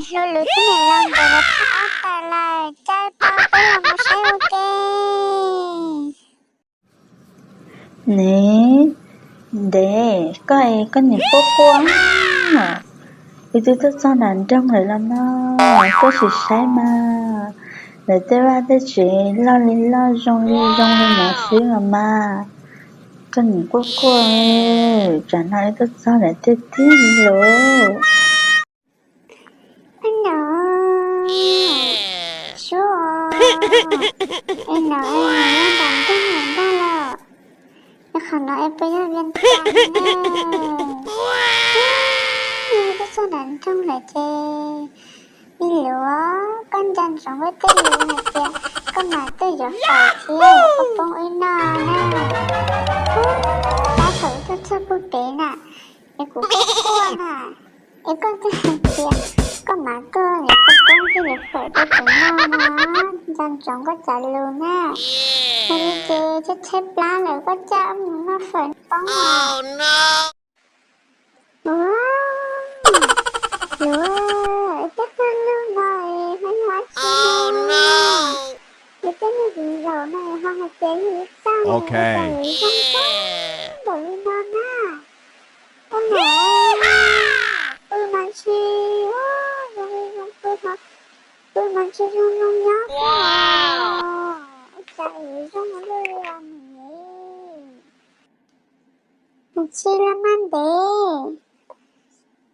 Hlub lus thiab niam laus ntawd los thaj ob tawm lawm, caw tau peb los mus saib ua ke. Ne, ntev, koj es koj niam quaj quaj, wb twb tuaj txog nram nroog lawm los no, koj sim saib mas, lawv tej vaj tej tsev loj li loj zoo li zoo li no xwb los mas, koj niam quaj quaj, tsam no wb tuaj txog lawm tiag tiag li lauj. Ab no, Sub, es no es nws nyob nram nroog lawm ntag lauj. Es qhov no es puas yog Vias Cas ne? Yog koj txog nram nroog lawm ces, me luav, koj nco ntsoov koj tej lus hais tias koj mam tuaj yuav fawm thiab yuav khaub poob wb noj na. Tab tom tuaj txog puag pem na, es kuv quaj quaj na, es koj twb hais tias koj mam tuaj yuav khaub poob thiab yuav fawm rau kuv noj no, nco ntsoov koj cov lus na. Yog li ces tshaib tshaib plab lawm koj coj wb mus noj fawm noj poob na. Ua, luav, es tej qwj lug no es ho yog dab tsi no? Es tej neeg viv ncaus no es ho hais tias yog ib txaj no es ua cas yuav zoo zoo npaum li no na? Ua no, pw mas ntshe, zoo li zoo pw ho, pw mas ntshe zoo zoo nyob xwb os. Ua cas yuav zoo luaj li os nws ne? Hais tsis los mas ntev,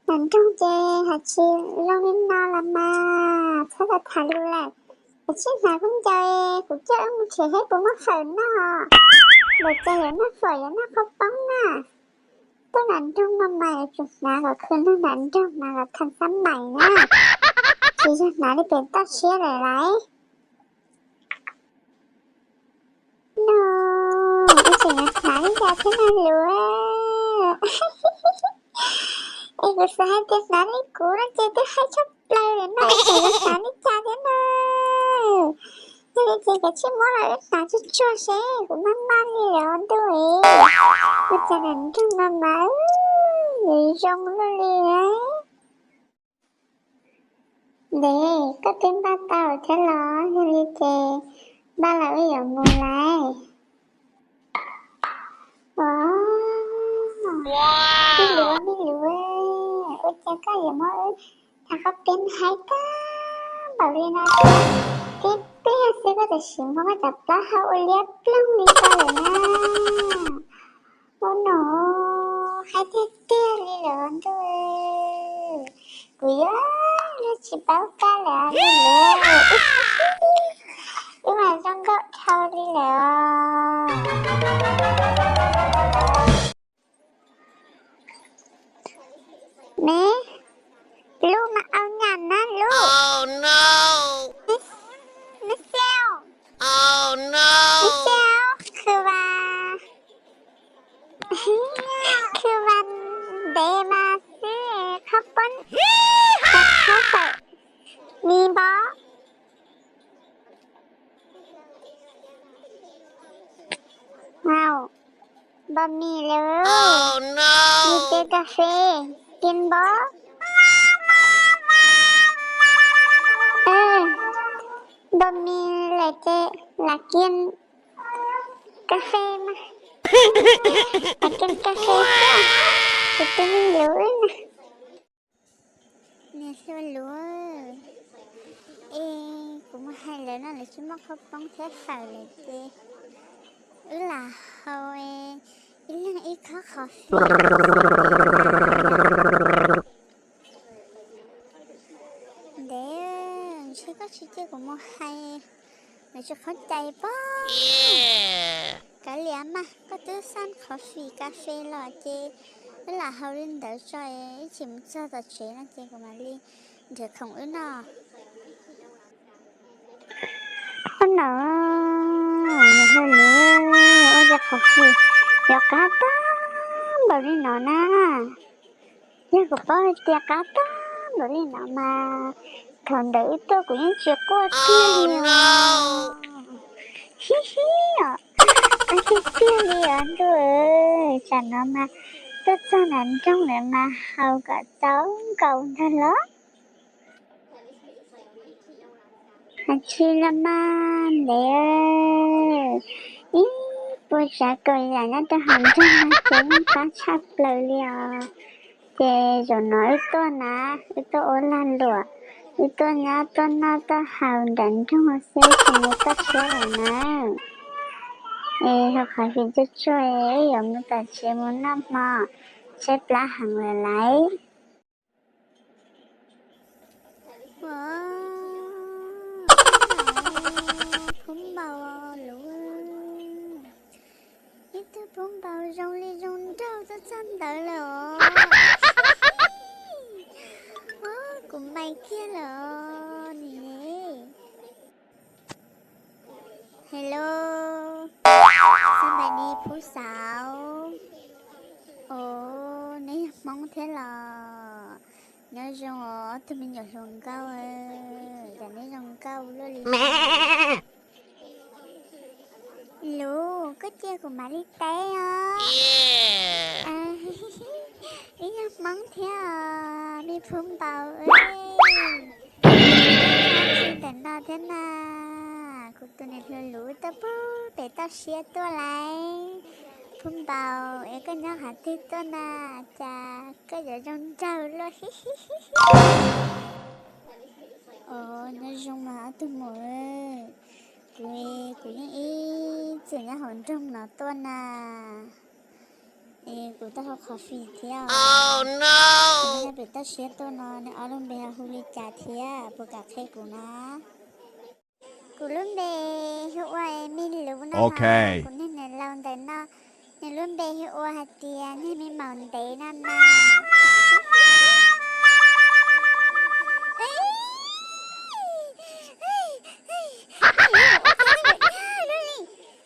nram nroog ces hais tsis zoo li no los mas txhob tham lus lawm. Kav tsij hnav khaub ncaws, kuv coj wb mus tsev thiab puas muaj fawm noj? Lawv cas yuav noj fawm yuav noj khaub poob na. Tuaj nram nroog no mas yuav tsum hnav kom khwv nrog nram nroog, hnav kom thav xab maim na, tsis yog hnav li pem toj siab lawm lauj. No, ib tseem yuav hnav li cas thiab no luav? Es kuv xav hais tias hnav li kuv no ces twb haib tshaj plaws lawm no, ib tseem yuav hnav li cas thiab no? Yog li ces kav tsij muab los wb hnav tsuag tsuag seb, kuv maj maj li lawm ntuj es. Ua cas nram nroog no mas zoo luaj li. Ntev, koj twb npaj tau thiab los? Yog li ces npaj los wb yuav mus lawm. Ua, me luav, me luav, ua cas koj yuav muab wb tham qhov peb haib tag npaum li no thiab? Tib pliag xwb koj tam sim muab koj cov plaub hau ua liab ploog li ko lawm na. Ua no, haib tiag tiag li lawm ntuj. Kuv yuav luag tsis paub koj lawm li lawm. Wb mas zoo nkauj dhau li lawm. Ne, lub mas au nyam na lub. Neb xev, neb xev, khw vas, khw vas ntev mas xwb, qhov poob, qhov fawm, mi npob. Wow, bos mis lawm, mi ces kas fes, kiag npob. Bos mis lawm ces lam kiag kas fes mas, lam kiag kas fes xwb, tus twg me luav wb na. Niam hluas luav, es kuv mus hais lawv no lawv tsis muaj qhov poob thiab fawm lawm ces wb lam haus ib leeg ib khob qhov fij. Ntev, ntshe koj tsis cia kuv mus hais, nws tsis qhov cai pob. Kav liam mas, koj twb xaj qhov fij kas fes los ces wb lam haus li ntawd tso, ib chim mus txog tom tsev no ces kuv mam li nrhiav khoom wb noj. Ua no, niam hluas luav, ua cas qhov fij yuav qab tag npaum li no na? Yog kuv paub hais tias qab tag npaum li no mas thaum ntawd wb tuaj kuv yeej tsis quaj kiag li os. Hib hib os, qab tiag tiag li os ntuj. Tsam no mas tuaj txog nram nroog lawm mas haus kom tau nkaus ntag los. Hais tsis los mas ntev, ib puas tsav kaum yam nyob rau hauv nroog no ces yeej qab tshaj plaws li os. Ces zaum no wb tuaj na, wb tuaj ua lag luam, wb tuaj nyob tuaj noj tuaj haus nram nroog xwb tsis mus toj siab lawm na. Es hauv qhov fij tsuag tsuag es wb yuav mus tom tsev mus noj hmo, tshaib plab heev lawm lauj. Ua, phub npaus luv, ib tug phub npaus zoo li zoo nraug tuaj txog ntawd lawm os. Ua, kuv mais kiag lawm os nim. Hello, xab ntais di phub xauv. Os, neb yog Hmoob thiab los? Nyob zoo os ob tug me nyuam hluas nkauj, cas neb zoo nkauj luaj li. Luv, koj cia kuv mam li teb os. Wb yog Hmoob thiab os, me phub npaus. Tsis ntawm no thiab na, kuv tus niam hluas luv tuaj puag pem toj siab tuaj lauj. Phub npaus, es koj nyob qhov twg tuaj na, cas koj yuav zoo nraug luaj. Os, nyob zoo mas ob tug muam, kuv, kuv yeej ib txwm nyob hauv nroog no tuaj na. Es kuv tuaj hauv qhov fij thiab os. Nyob pem toj siab tuaj no, neb ob lub npe ho hu li cas thiab puas kam qhia kuv na? Kuv lub npe hu ua me Luv no, kuv niag niam laus ntawm no, nws lub npe hu ua hais tias niag me maum ntev no na.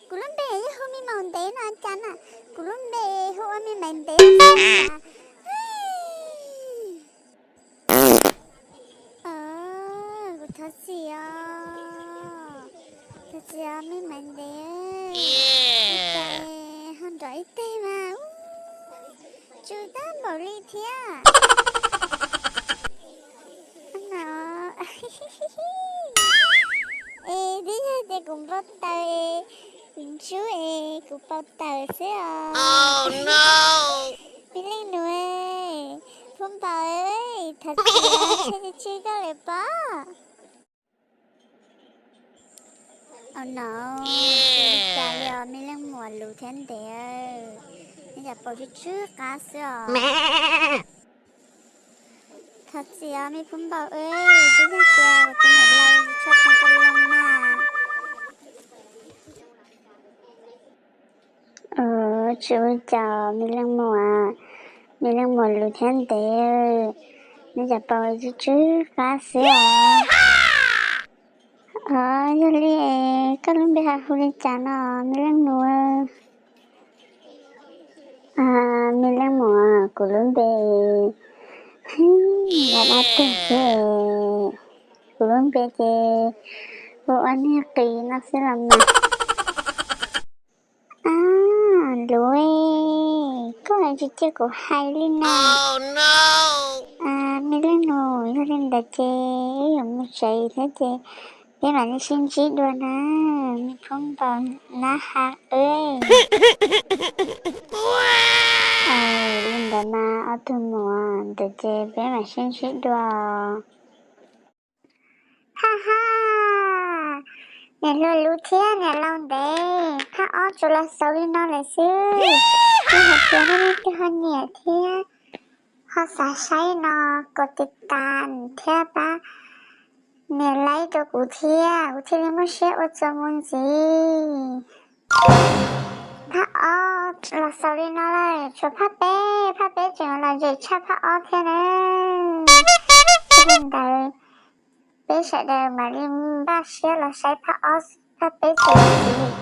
Kuv lub npe yog hu me maum ntev no cas na, kuv lub npe hu ua me maum ntev no. Kuv thov txim os, thov txim os me maum ntev, ho nrov ib teg mas, tsw tag npaum li thiab. Es twb yog tias kuv npau taws, kuv ntsub es kuv npau taws xwb os. Me leej nus, phub npaus, thov txim, tsw tsw koj lawm pob. Au no, ua li cas li os me leej muam Luv thiab ntev, neb cas paus tsw tsw qab xwb os. Thov txim os me phub npaus, twb yog tias kuv tus niam laus tshaj tau ka loo na. Tsis ua cas me leej muam, me leej muam Luv thiab ntev, neb cas paus tsw tsw qab xwb os. Os, yog li koj lub npe ho hu li cas no me leej nus? Me leej muam, kuv lub npe, dab dab tug xwb, kuv lub npe ces hu ua niag qis no xwb los mas. Ab, Luv, koj tsis cia kuv hais li na. Me leej nus, yog li ntawd ces wb yuav mus tsev thiab ces peb mam li sib ntsib dua na, me phub npaus nab ha. Li ntawd mas ob tug muam, ntawd ces peb mam sib ntsib dua. Ha ha, niam hluas Luv thiab niam laus ntev, phab ob tsuas los xaus li no lawm xwb. Yog hais tias nej leej twg ho nyiam thiab ho xav saib no, kos tiv tas thiab pab nias like rau kuv thiab, kuv thiaj li muaj siab ua txuas mus ntxiv. Phab ob los xaus li no lawm, tshuav phab peb, phab peb tseem los zem tshaj phab ob thiab na. Yog li ntawd, peb sawv daws mam li npaj siab los saib phab ob, phab peb txuas mus ntxiv.